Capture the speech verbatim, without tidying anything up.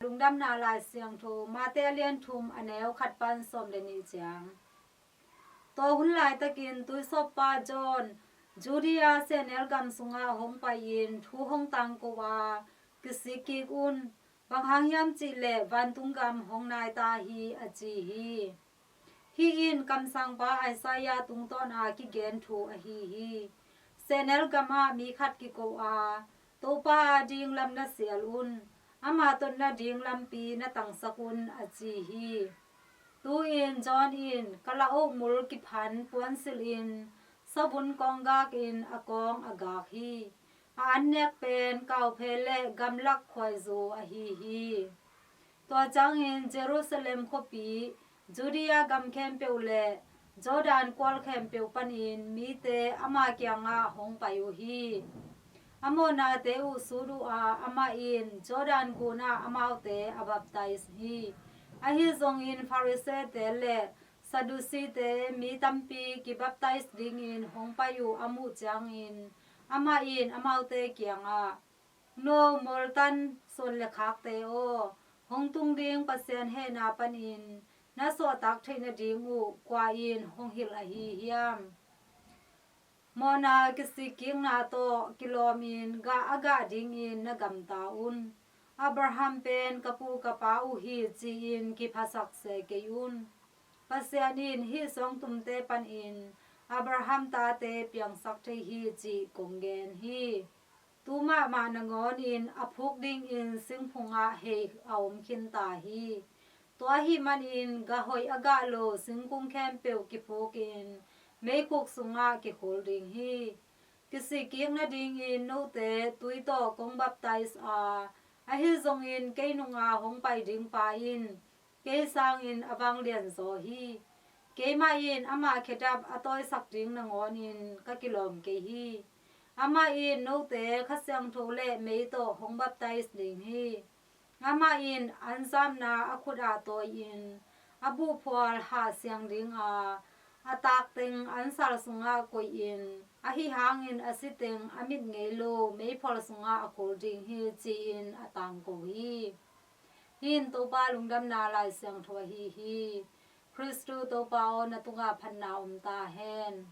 Lungdamna Lai Siangtho, Mate a lian thum, a neu khat pan sawm le nih ciang. Tua hun laitakin tuisawppa John Judea sehnel gam sungah hong pai-in thu hong tangko a, kisik kik un, bang hang hiam cih leh vantung gam hong nai ta hi, a ci hi. Hih in kamsangpa Isaiah tungtawn a kigen thu ahi hi. Sehnel gamah mi khat kiko a, Topa a ding lam na sial un, ama totna ding lampi na tangsak un, a ci hi. Tu-in John in kala-uk mul kiphan puansilh in savun kawng gak in a kawng a gak hi. A annek pen kauphe le gamlak khuaizu ahi hi. Tua ciangin Jerusalem khuapi, Judea gam khempeuh le Jordan kual khempeuh panin mite ama kiangah hong pai uh hi. A mawhnate uh sut uh a, amah in Jordan gunah amaute a baptize hi. Ahi zongin Pharisee-te le Sadducee-te mi tampi kibaptize dingin hong pai uh a muh ciangin amah in amaute kiangah, "No, moltan suan le khakte aw, hong tung ding Pasian hehna panin na suahtak theih nading uh kua in hong hilh ahi hiam? Mawhna kisikkikna tawh kilawmin gah a gah dingin na gamta un. Abraham pen ka pu ka pa uh hi, ci-in kiphasak se kei un. Pasian in hih suangtumte panin Abraham tate piangsak thei hi, cih kong gen hi. Tu mahmah nangawnin a phuk dingin singphungah hei a om khinta hi. Tua ahih manin gah hoih a gah lo singkung khempeuh kiphukin meikhuk sungah kikhul ding hi. Kisikkik nadingin note tui tawh kong baptize a, ahi zongin kei nunga hong pai dingpa in kei sangin a vanglian zaw hi. Keimah in ama khedap a tawisak ding nangawnin ka kilawm kei hi. Amah in note Kha Siangtho le mei tawh hong baptize ding hi. Amah in anzamna a khutah tawi-in a buhphual hahsiang dinga, a takteng ansal sungah koihin, ahi hangin a siteng a mit ngei lo meiphual sungah a khul ding hi, ci-in a tangko hi. Hih in Topa lungdamna Lai Siangtho ahi hi. Khristu Topa aw, na tungah phatna om ta hen.